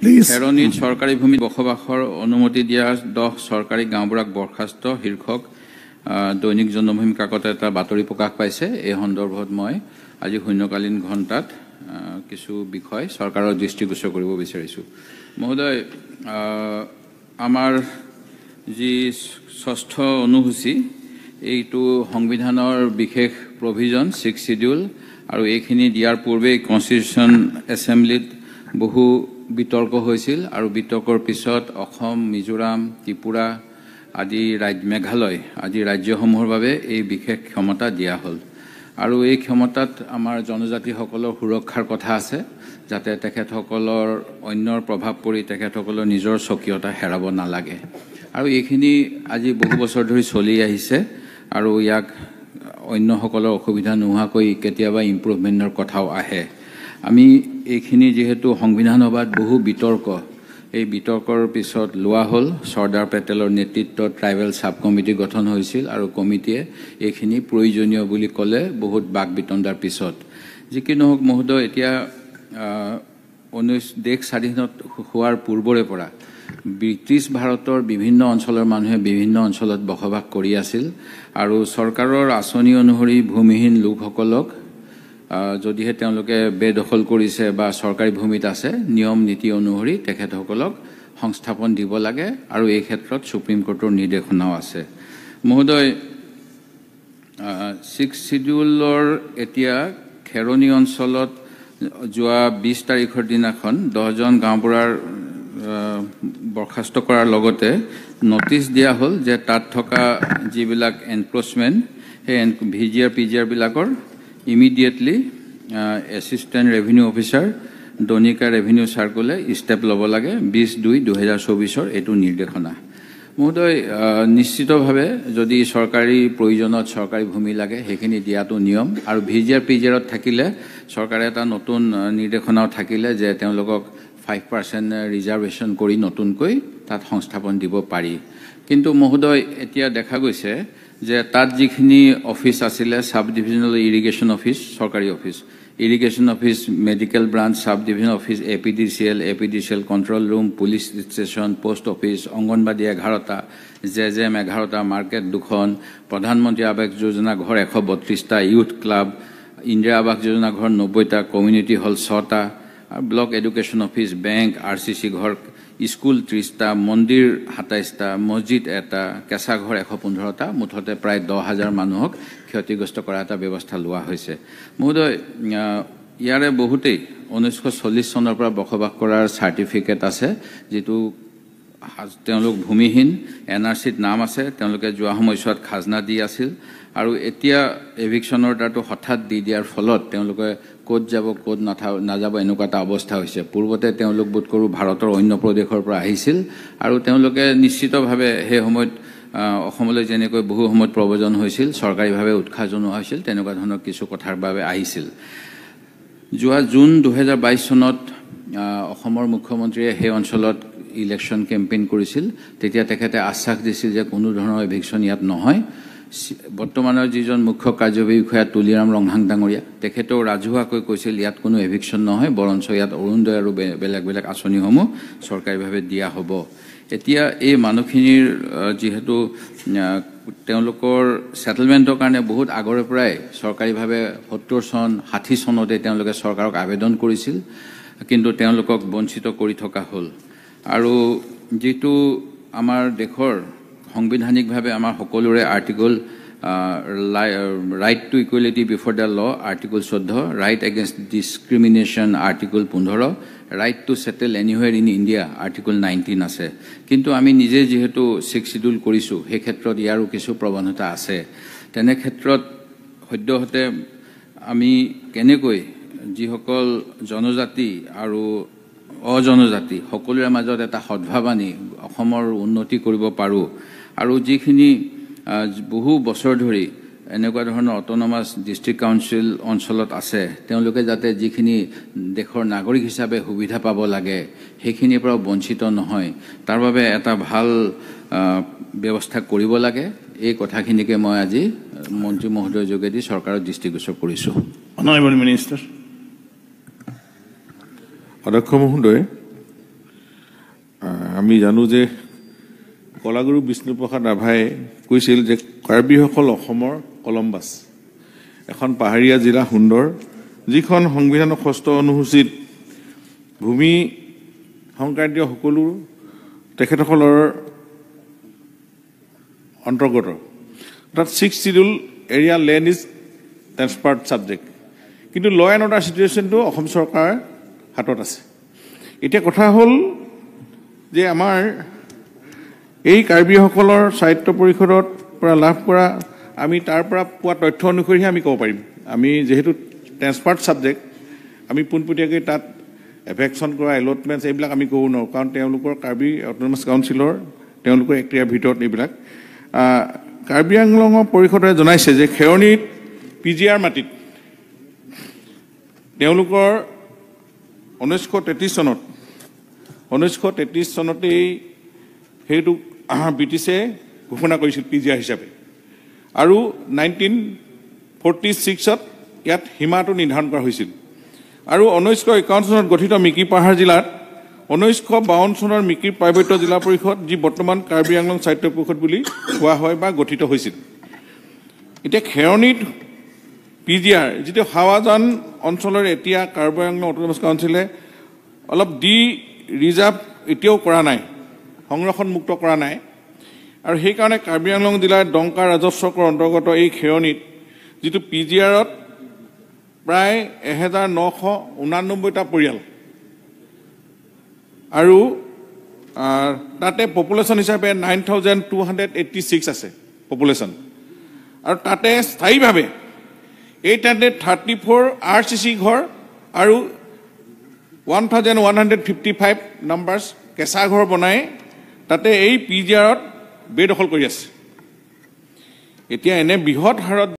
Please. খেৰণিত চৰকাৰী ভূমিত বসবাসৰ অনুমতি দিয়া 10 চৰকাৰী গাঁওবুঢ়াক বৰ্খাস্ত শীৰ্ষক দৈনিক জন্মভূমি কাকত এটা বাতৰি প্ৰকাশ পাইছে। এই সন্দৰ্ভত মই আজি শূন্যকালীন ঘণ্টাত কিছু বিষয় চৰকাৰৰ দৃষ্টিগোচৰ কৰিব বিচাৰিছোঁ। মহোদয়, আমাৰ যি ষষ্ঠ অনুসূচী, এইটো সংবিধানৰ বিশেষ প্ৰভিজন 6 শ্বিডিউল, আৰু এইখিনি দিয়াৰ পূৰ্বেই কনষ্টিটিউশ্যন এছেম্বলিত বহু বিতৰ্ক হৈছিল আৰু বিতৰ্কৰ পিছত অসম, মিজোৰাম, ত্ৰিপুৰা আদি ৰাজ্য, মেঘালয় আদি ৰাজ্যসমূহৰ বাবে এই বিশেষ ক্ষমতা দিয়া হ'ল। আৰু এই ক্ষমতাত আমাৰ জনজাতিসকলৰ সুৰক্ষাৰ কথা আছে, যাতে তেখেতসকলৰ অন্যৰ প্ৰভাৱ পৰি তেখেতসকলৰ নিজৰ স্বকীয়তা হেৰাব নালাগে। আৰু এইখিনি আজি বহু বছৰ ধৰি চলি আহিছে আৰু ইয়াক অন্যসকলৰ অসুবিধা নোহোৱাকৈ কেতিয়াবা ইম্প্ৰুভমেণ্টৰ কথাও আহে। আমি এইখিনি যিহেতু সংবিধান সভাত বহু বিতৰ্ক, এই বিতৰ্কৰ পিছত লোৱা হ'ল। চৰ্দাৰ পেটেলৰ নেতৃত্বত ট্ৰাইবেল ছাব কমিটি গঠন হৈছিল আৰু কমিটিয়ে এইখিনি প্ৰয়োজনীয় বুলি ক'লে বহুত বাক বিতণ্ডাৰ পিছত। যি কি নহওক মহোদয়, এতিয়া দেশ স্বাধীন হোৱাৰ পূৰ্বৰে পৰা ব্ৰিটিছ ভাৰতৰ বিভিন্ন অঞ্চলৰ মানুহে বিভিন্ন অঞ্চলত বসবাস কৰি আছিল আৰু চৰকাৰৰ আঁচনি অনুসৰি ভূমিহীন লোকসকলক যদিহে তেওঁলোকে বেদখল কৰিছে বা চৰকাৰী ভূমিত আছে, নিয়ম নীতি অনুসৰি তেখেতসকলক সংস্থাপন দিব লাগে আৰু এই ক্ষেত্ৰত সুপ্ৰিম কোৰ্টৰ নিৰ্দেশনাও আছে। মহোদয়, 6 শ্বিডিউলৰ এতিয়া খেৰণি অঞ্চলত যোৱা 20 তাৰিখৰ দিনাখন 10জন গাঁওবুঢ়াৰ বৰ্খাস্ত কৰাৰ লগতে নটিচ দিয়া হ'ল যে তাত থকা যিবিলাক এনক্ৰ'চমেণ্ট, সেই V G R, P G আৰবিলাকৰ ইমিডিয়েটলি এছিষ্টেণ্ট ৰেভিনিউ অফিচাৰ দনিকা ৰেভিনিউ চাৰ্কলে ষ্টেপ ল'ব লাগে। 20/2/2024ৰ এইটো নিৰ্দেশনা। মহোদয়, নিশ্চিতভাৱে যদি চৰকাৰী প্ৰয়োজনত চৰকাৰী ভূমি লাগে সেইখিনি দিয়াটো নিয়ম। আৰু V G R, P G আৰত থাকিলে চৰকাৰে এটা নতুন নিৰ্দেশনাও থাকিলে যে তেওঁলোকক 5% ৰিজাৰ্ভেশ্যন কৰি নতুনকৈ তাত সংস্থাপন দিব পাৰি। কিন্তু মহোদয়, এতিয়া দেখা গৈছে যে তাত যিখিনি অফিচ আছিলে, চাব ডিভিজনেল ইৰিগেশ্যন অফিচ, চৰকাৰী office, irrigation office, medical branch, sub division office, A P D C L, A P D C L control room, police station, post office, anganwadi 11টা, J J M 11টা, market 2খন, প্ৰধানমন্ত্ৰী আৱাস যোজনা ঘৰ 132টা, youth club, Indira Awas Yojana ঘৰ 90টা, community hall 6টা, block education office, bank, R C C ঘৰ, school 30টা, মন্দিৰ 27টা, মছজিদ 1টা, কেঁচা ঘৰ 115টা, মুঠতে প্ৰায় 10,000 মানুহক ক্ষতিগ্ৰস্ত কৰা এটা ব্যৱস্থা লোৱা হৈছে। মহোদয়, ইয়াৰে বহুতেই 1940 চনৰ পৰা বসবাস কৰাৰ চাৰ্টিফিকেট আছে, যিটো তেওঁলোক ভূমিহীন, এন আৰ চিত নাম আছে, তেওঁলোকে যোৱা সময়ছোৱাত খাজনা দি আছিল আৰু এতিয়া এভিকশ্যন অৰ্ডাৰটো হঠাৎ দি দিয়াৰ ফলত তেওঁলোকে ক'ত যাব ক'ত নাযাব এনেকুৱা এটা অৱস্থা হৈছে। পূৰ্বতে তেওঁলোক বোধ কৰোঁ ভাৰতৰ অন্য প্ৰদেশৰ পৰা আহিছিল আৰু তেওঁলোকে নিশ্চিতভাৱে সেই সময়ত অসমলৈ যেনেকৈ বহু সময়ত প্ৰব্ৰজন হৈছিল, চৰকাৰীভাৱে উৎসাহ জনোৱা হৈছিল, তেনেকুৱা ধৰণৰ কিছু কথাৰ বাবে আহিছিল। যোৱা জুন 2022 চনত অসমৰ মুখ্যমন্ত্ৰীয়ে সেই অঞ্চলত ইলেকশ্যন কেম্পেইন কৰিছিল। তেতিয়া তেখেতে আশ্বাস দিছিল যে কোনো ধৰণৰ এভিকশ্যন ইয়াত নহয়। বৰ্তমানৰ যিজন মুখ্য কাৰ্যবাহী বিষয়া তুলিৰাম ৰংহাং ডাঙৰীয়া, তেখেতেও ৰাজহুৱাকৈ কৈছিল ইয়াত কোনো এভিকশ্যন নহয়, বৰঞ্চ ইয়াত অৰুণোদয় আৰু বেলেগ বেলেগ আঁচনিসমূহ চৰকাৰীভাৱে দিয়া হ'ব। এতিয়া এই মানুহখিনিৰ যিহেতু তেওঁলোকৰ ছেটেলমেণ্টৰ কাৰণে বহুত আগৰে পৰাই চৰকাৰীভাৱে 70 চন, 60 চনতে তেওঁলোকে চৰকাৰক আবেদন কৰিছিল, কিন্তু তেওঁলোকক বঞ্চিত কৰি থকা হ'ল। আৰু যিটো আমাৰ দেশৰ সাংবিধানিকভাৱে আমাৰ সকলোৰে article right to equality before the law article 14, right against discrimination article 15, right to settle anywhere in India article 19 আছে। কিন্তু আমি নিজে যিহেতু 6 শ্বিডিউল কৰিছোঁ, সেই ক্ষেত্ৰত ইয়াৰো কিছু প্ৰৱণতা আছে। তেনে ক্ষেত্ৰত সদ্যহতে আমি কেনেকৈ যিসকল জনজাতি আৰু অজনজাতি সকলোৰে মাজত এটা সদ্ভাৱ আনি অসমৰ উন্নতি কৰিব পাৰোঁ আৰু যিখিনি বহু বছৰ ধৰি এনেকুৱা ধৰণৰ অট'নমাছ ডিষ্ট্ৰিক্ট কাউন্সিল অঞ্চলত আছে, তেওঁলোকে যাতে যিখিনি দেশৰ নাগৰিক হিচাপে সুবিধা পাব লাগে সেইখিনিৰ পৰাও বঞ্চিত নহয়, তাৰ বাবে এটা ভাল ব্যৱস্থা কৰিব লাগে। এই কথাখিনিকে মই আজি মন্ত্ৰী মহোদয়ৰ যোগেদি চৰকাৰৰ দৃষ্টিগোচৰ কৰিছোঁ। Honorable Minister. অধ্যক্ষ মহোদয়, আমি জানো যে কলাগুৰু বিষ্ণুপ্ৰসাদ ৰাভাই কৈছিল যে কাৰ্বিসকল অসমৰ কলম্বাছ, এখন পাহাৰীয়া জিলা সুন্দৰ, যিখন সংবিধানৰ ষষ্ঠ অনুসূচীত ভূমি সংক্ৰান্তীয় সকলো তেখেতসকলৰ অন্তৰ্গত। অৰ্থাৎ 6 schedule area land is transferred subject. কিন্তু ল এণ্ড অৰ্ডাৰ চিটুৱেশ্যনটো অসম চৰকাৰৰ হাতত আছে। এতিয়া কথা হ'ল যে আমাৰ এই কাৰ্বিসকলৰ স্বায়ত্ত পৰিষদৰ পৰা লাভ কৰা, আমি তাৰ পৰা পোৱা তথ্য অনুসৰিহে আমি ক'ব পাৰিম। আমি যিহেতু ট্ৰেন্সফাৰ্ড ছাবজেক্ট, আমি পোনপটীয়াকৈ তাত এভেকশ্যন কৰা, এলটমেণ্টছ এইবিলাক আমি ক'ব নোৱাৰোঁ, কাৰণ তেওঁলোকৰ কাৰ্বি অট'নমাছ কাউন্সিলৰ তেওঁলোকৰ এক্ৰিয়াৰ ভিতৰত এইবিলাক। কাৰ্বি আংলঙৰ পৰিষদে জনাইছে যে খেৰণিত পি জি আৰ মাটিত তেওঁলোকৰ 1933 চনতেই সেইটো ব্ৰিটিছে ঘোষণা কৰিছিল পি জি আৰ হিচাপে, আৰু 1946ত ইয়াত সীমাটো নিৰ্ধাৰণ কৰা হৈছিল। আৰু 1951 চনত গঠিত মিকিৰ পাহাৰ জিলাত 1952 চনৰ মিকিৰ পাৰ্বত্য জিলা পৰিষদ, যি বৰ্তমান কাৰ্বি আংলং স্বায়ত্ত পৰিষদ বুলি কোৱা হয় বা গঠিত হৈছিল। এতিয়া খেৰণিত পি জি আৰ যিটো হাৱাজান অঞ্চলৰ এতিয়া কাৰ্বি আংলং অট'নমাছ কাউন্সিলে অলপ ডি ৰিজাৰ্ভ এতিয়াও কৰা নাই, সংৰক্ষণমুক্ত কৰা নাই, আৰু সেইকাৰণে কাৰ্বি আংলং জিলাৰ দংকা ৰাজহ চক্ৰৰ অন্তৰ্গত এই খেৰণিত যিটো পি জি আৰত প্ৰায় 1989টা পৰিয়াল আৰু তাতে পপুলেশ্যন হিচাপে 9286 আছে পপুলেশ্যন, আৰু তাতে স্থায়ীভাৱে 834 আৰ চি চি ঘৰ আৰু 1155 নাম্বাৰ্ছ কেঁচা ঘৰ বনাই তাতে এই পি জি আৰত বেদখল কৰি আছে। এতিয়া এনে বৃহৎ হাৰত